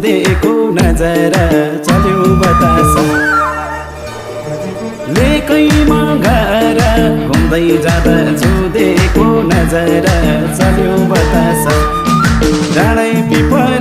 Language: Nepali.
छुदेको नजर चल्यो बतासा लेकैमा घर घुम्दै जाँदा छुदेको नजर चल्यो बतासा डाँडै पिपल